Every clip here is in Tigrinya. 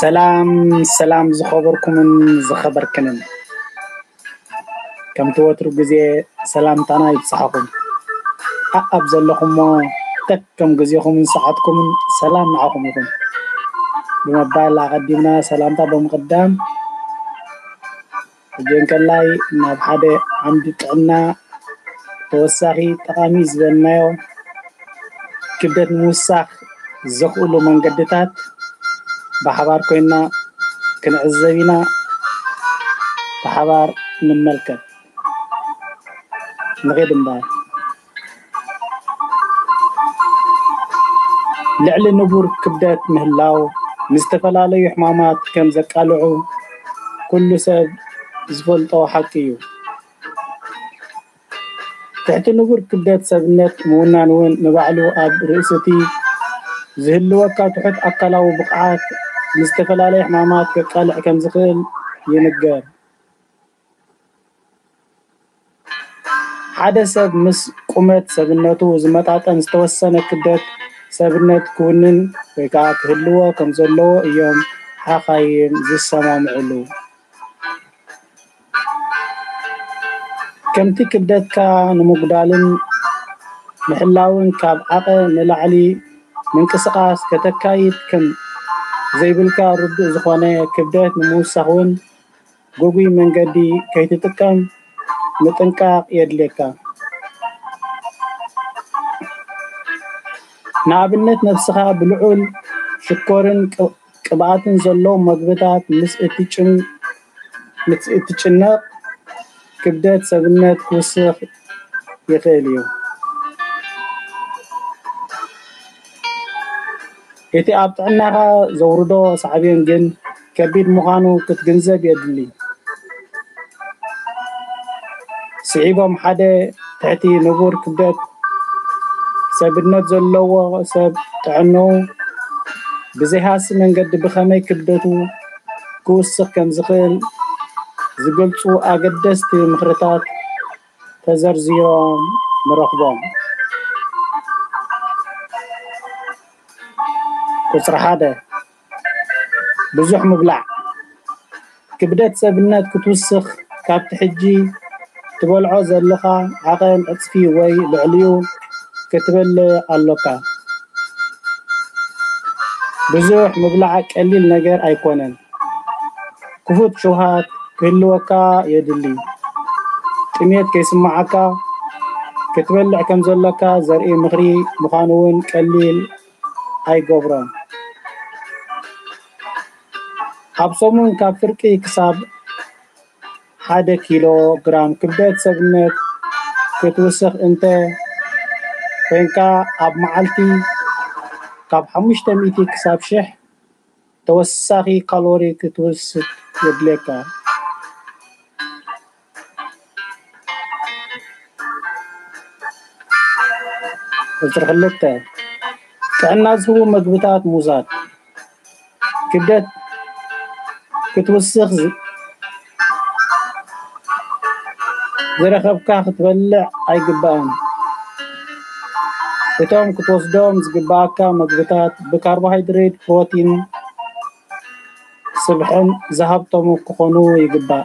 ሰላም ሰላም፣ ዝኸበርኩምን ዝኸበርክንን፣ ከምቲ ወትሩ ግዜ ሰላምታና ይብጽሓኹም። ኣኣብ ዘለኹሞ፣ ከከም ግዜኹምን ሰዓትኩምን ሰላም ንዓኹም ይኹን ብምባል፣ ኣቐዲምና ሰላምታ ብምቕዳም፣ ሕጂ እንከላይ ናብ ሓደ ዓምዲ ጥዕና ተወሳኺ ጠቓሚ ዝበልናዮ ክብደት ንምውሳኽ ዘኽእሉ መንገድታት ብሓባር ኮይና ክንዕዘብ ኢና። ብሓባር ንመልከት። ንኺድ እምበር። ልዕሊ ንቡር ክብደት ምህላው ንዝተፈላለዩ ሕማማት ከም ዘቃልዑ ኩሉ ሰብ ዝፈልጦ ሓቂ እዩ። ትሕቲ ንቡር ክብደት ሰብነት ምውናን እውን ንባዕሉ ኣብ ርእሲ እቲ ዝህልወካ ትሑት ኣካላዊ ብቕዓት ንዝተፈላለየ ሕማማት ከቃልዕ ከም ዝኽእል ይንገር። ሓደ ሰብ ምስ ቁመት ሰብነቱ ዝመጣጠን ዝተወሰነ ክብደት ሰብነት ክውንን ወይ ከዓ ክህልዎ ከም ዘለዎ እዮም ሓኻይም ዝሰማምዕሉ። ከምቲ ክብደትካ ንምጉዳልን ምሕላውን ካብ ዓቐ ንላዕሊ ምንቅስቓስ ከተካይድ ከም ዘይብልካ ርዱእ ዝኾነ፣ ክብደት ንምውሳኽ እውን ግጉይ መንገዲ ከይትጥቀም ምጥንቃቕ የድልየካ። ንኣብነት፣ ነብስኻ ብልዑል ሽኮርን ቅብኣትን ዘለዎም መግብታት ምስ እትጭነቕ፣ ክብደት ሰብነት ክውስኽ ይኽእል እዩ። እቲ ኣብ ጥዕናኻ ዘውርዶ ሳዕቤን ግን ከቢድ ምዃኑ ክትግንዘብ የድሊ። ስዒቦም ሓደ ትሕቲ ንቡር ክብደት ሰብነት ዘለዎ ሰብ ጥዕንኡ ብዘይሃሲ መንገዲ ብኸመይ ክብደቱ ክውስኽ ከም ዝኽእል ዝገልጹ ኣገደስቲ ምኽርታት ተዘርዚሮም ንረኽቦም። ቁጽሪ ሓደ፣ ብዙሕ ምብላዕ። ክብደት ሰብነት ክትውስኽ ካብቲ ሕጂ ትበልዖ ዘለኻ ዓቐን ዕጽፊ ወይ ልዕሊኡ ክትበልዕ ኣሎካ። ብዙሕ ምብላዕ ቀሊል ነገር ኣይኮነን። ክፉት ሸውሃት ክህልወካ የድሊ። ጥሜት ከይስምዓካ ክትበልዕ ከም ዘሎካ ዘርኢ ምኽሪ ምዃኑ እውን ቀሊል ኣይገብሮን። ኣብ ሰሙን ካብ ፍርቂ ክሳብ ሓደ ኪሎ ግራም ክብደት ሰብነት ክትውስኽ እንተ ኮይንካ፣ ኣብ መዓልቲ ካብ ሓሙሽተ ሚእቲ ክሳብ ሽሕ ተወሳኺ ካሎሪ ክትወስድ የድልየካ። ቁጽሪ ክልተ፣ ጥዕና ዝህቡ መግብታት ምውሳድ። ክብደት ክትውስኽ ዝ-፣ ዝረኸብካ ክትበልዕ ኣይግባእን። እቶም ክትወስዶም ዝግባኣካ መግብታት ብካርቦሃይድሬት፣ ፕሮቲን፣ ስብሕን ዝሃብተሙ ክኾኑ ይግባእ።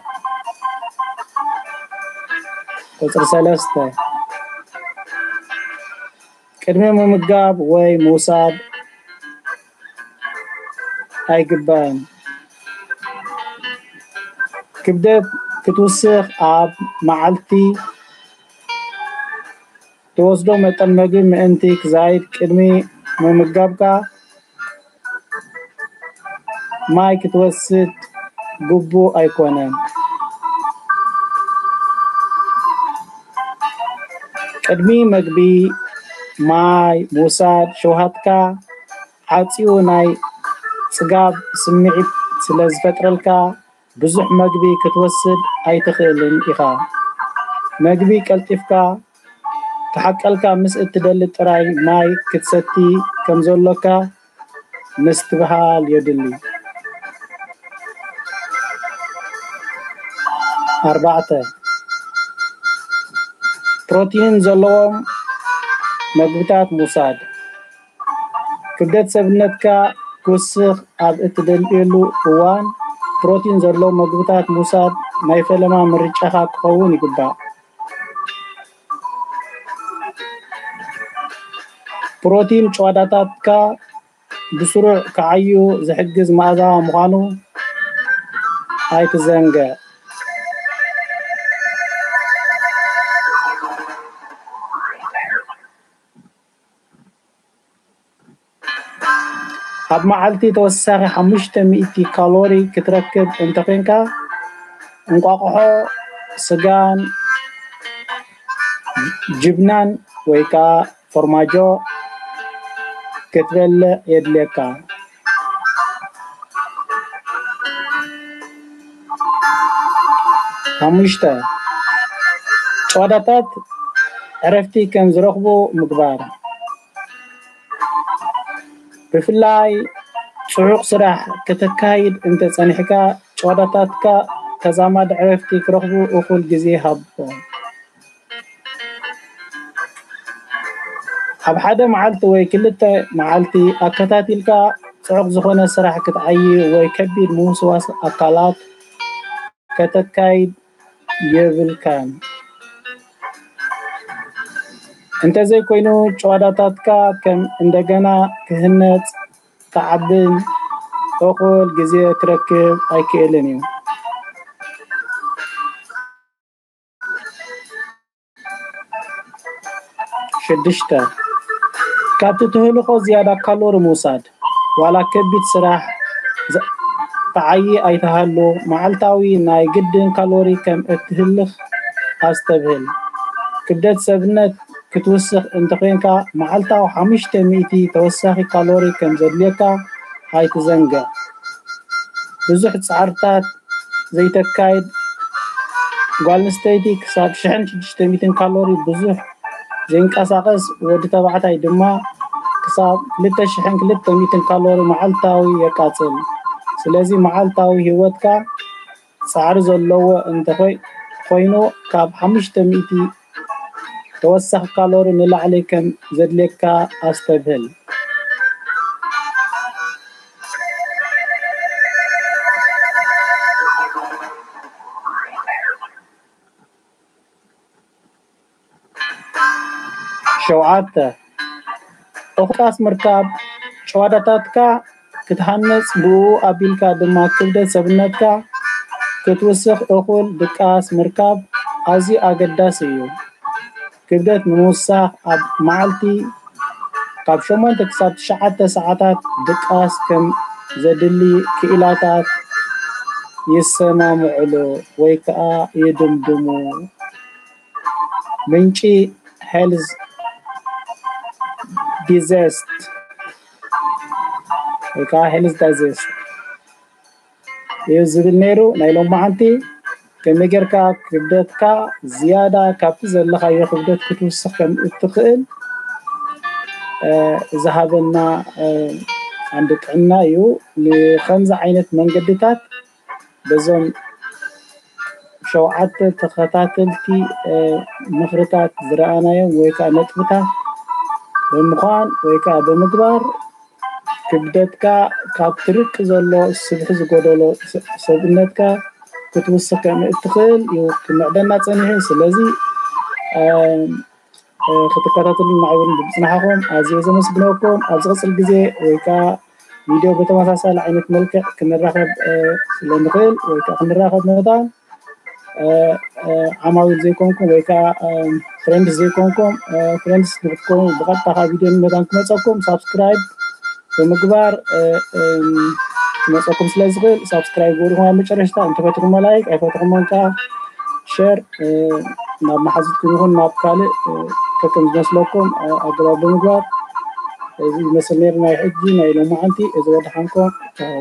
ቁጽሪ ሰለስተ፣ ቅድሚ ምምጋብ ወይ ምውሳድ ኣይግባእን። ክብደት ክትውስኽ ኣብ መዓልቲ ትወስዶ መጠን መግቢ ምእንቲ ክዛይድ ቅድሚ ምምጋብካ ማይ ክትወስድ ግቡእ ኣይኮነን። ቅድሚ መግቢ ማይ ምውሳድ ሸውሃትካ ዓጽዩ ናይ ጽጋብ ስምዒት ስለ ዝፈጥረልካ ብዙሕ መግቢ ክትወስድ ኣይትኽእልን ኢኻ። መግቢ ቀልጢፍካ ክሓቀልካ ምስ እትደሊ ጥራይ ማይ ክትሰቲ ከም ዘሎካ ምስትብሃል የድሊ። ኣርባዕተ፣ ፕሮቲን ዘለዎም መግብታት ምውሳድ። ክብደት ሰብነትካ ክውስኽ ኣብ እትደልየሉ እዋን፣ ፕሮቲን ዘለዎም መግብታት ምውሳድ ናይ ፈለማ ምርጫኻ ክኸውን ይግባእ። ፕሮቲን ጭዋዳታትካ ብስሩዕ ክዓዩ ዝሕግዝ መኣዛ ምዃኑ ኣይትዘንግዕ። ኣብ መዓልቲ ተወሳኺ ሓሙሽተ ሚእቲ ካሎሪ ክትረክብ እንተኾይንካ፣ እንቋቑሖ፣ ስጋን ጅብናን ወይ ከኣ ፎርማጆ ክትበልዕ የድልየካ። ሓሙሽተ፣ ጭዋዳታት ዕረፍቲ ከም ዝረኽቡ ምግባር። ብፍላይ ጽዑቕ ስራሕ ከተካይድ እንተ ጸኒሕካ፣ ጭዋዳታትካ ተዛማዲ ዕረፍቲ ክረኽቡ እኹል ግዜ ሃቦም። ኣብ ሓደ መዓልቲ ወይ ክልተ መዓልቲ ኣከታቲልካ ጽዑቕ ዝኾነ ስራሕ ክትዓዪ ወይ ከቢድ ምውስዋስ ኣካላት ከተካይድ የብልካን። እንተዘይኮይኑ፣ ጭዋዳታትካ ከም እንደገና ክህነጽ፣ ክዓብን እኹል ግዜ ክረክብ ኣይክእልን እዩ። ሽዱሽተ፣ ካብቲ ትህልኾ ዝያዳ ካሎሪ ምውሳድ። ዋላ ከቢድ ስራሕ ዝ-፣ ትዓዪ ኣይትሃሉ፣ መዓልታዊ ናይ ግድን ካሎሪ ከም እትህልኽ ኣስተብህል። ክብደት ሰብነት ክትውስኽ እንተኾይንካ፣ መዓልታዊ ሓሙሽተ ሚእቲ ተወሳኺ ካሎሪ ከም ዘድልየካ ኣይትዘንግዕ። ብዙሕ ጻዕርታት ዘይተካይድ ጓል ኣንስተይቲ ክሳብ ሽሕን ሽዱሽተ ሚእትን ካሎሪ ብዙሕ ዘይንቀሳቐስ ወዲ ተባዕታይ ድማ ክሳብ ክልተ ሽሕን ክልተ ሚእትን ካሎሪ መዓልታዊ የቃጽል። ስለዚ መዓልታዊ ህይወትካ ጻዕሪ ዘለዎ እንተኾይ-፣ ኮይኑ ካብ ሓሙሽተ ሚእቲ ተወሳኺ ካሎሪ ንላዕሊ ከም ዘድልየካ ኣስተብህል። ሸውዓተ፣ እኹል ድቃስ ምርካብ። ጭዋዳታትካ ክትሃንጽ፣ ብኡ ኣቢልካ ድማ ክብደት ሰብነትካ ክትውስኽ እኹል ድቃስ ምርካብ ኣዝዩ ኣገዳሲ እዩ። ክብደት ንምውሳኽ ኣብ መዓልቲ ካብ ሸሞንተ ክሳብ ትሽዓተ ሰዓታት ድቃስ ከም ዘድሊ ክኢላታት ይሰማምዕሉ ወይ ከኣ ይድምድሙ። ምንጪ ሄልዝ ዲዘስት ወይ ከዓ ሄልዝ ዳይጀስት እዩ ዝብል ነይሩ። ናይ ሎማዓንቲ ከመይ ጌርካ ክብደትካ ዝያዳ ካብቲ ዘለኻዮ ክብደት ክትውስኽ ከም እትኽእል፣ እ፣ ዝሃበና፣ እ፣ ዓንዲ ጥዕና እዩ። ንኸምዚ ዓይነት መንገድታት በዞም ሸውዓተ ተኸታተልቲ፣ እ፣ ምኽርታት ዝረኣናዮም ወይ ከዓ ነጥብታት ብምዃን ወይ ከዓ ብምግባር ክብደትካ ካብ ትርቂ ዘሎ ስብሒ ዝጎደሎ ሰ-፣ ሰብነትካ ክትውስኽ ከም እትኽእል እዩ ክምዕደና ጸኒሑ። ስለዚ፣ እ፣ እ፣ ክትከታተሉና እውን ብምጽናሕኩም ኣዝየ ዘመስግነኩም። ኣብ ዝቕጽል ግዜ ወይ ከኣ ቪድዮ ብተመሳሳሊ ዓይነት መልክዕ ክንራኸብ፣ እ፣ ስለ ንኽእል ወይ ከኣ ክንራኸብ መታን፣ እ፣ እ፣ ዓማዊል ዘይኮንኩም ወይ ከኣ፣ እ፣ ፍሬንድስ ዘይኮንኩም፣ እ፣ ፍሬንድስ ንክትኮኑ ብቐጥታ ካብ ቪድዮ መታን ክመጸኩም ሳብስክራይብ ብምግባር፣ እ፣ እም፣ ክመጸኩም ስለ ዝኽእል ሳብስክራይብ ግበሩ። ኣብ መጨረሽታ እንተፈትኹሞ ላይክ፣ ኣይፈትኹሞን ከኣ ሸር፣ እ፣ ናብ መሓዙትኩም ይኹን ናብ ካልእ፣ እ፣ ከከም ዝመስለኩም፣ እ፣ ኣገባብ ብምግባር፣ እዚ ይመስል ነይሩ ናይ ሕጂ ናይ ሎማዓንቲ። እዚ ወደሓንኩም። ቻው።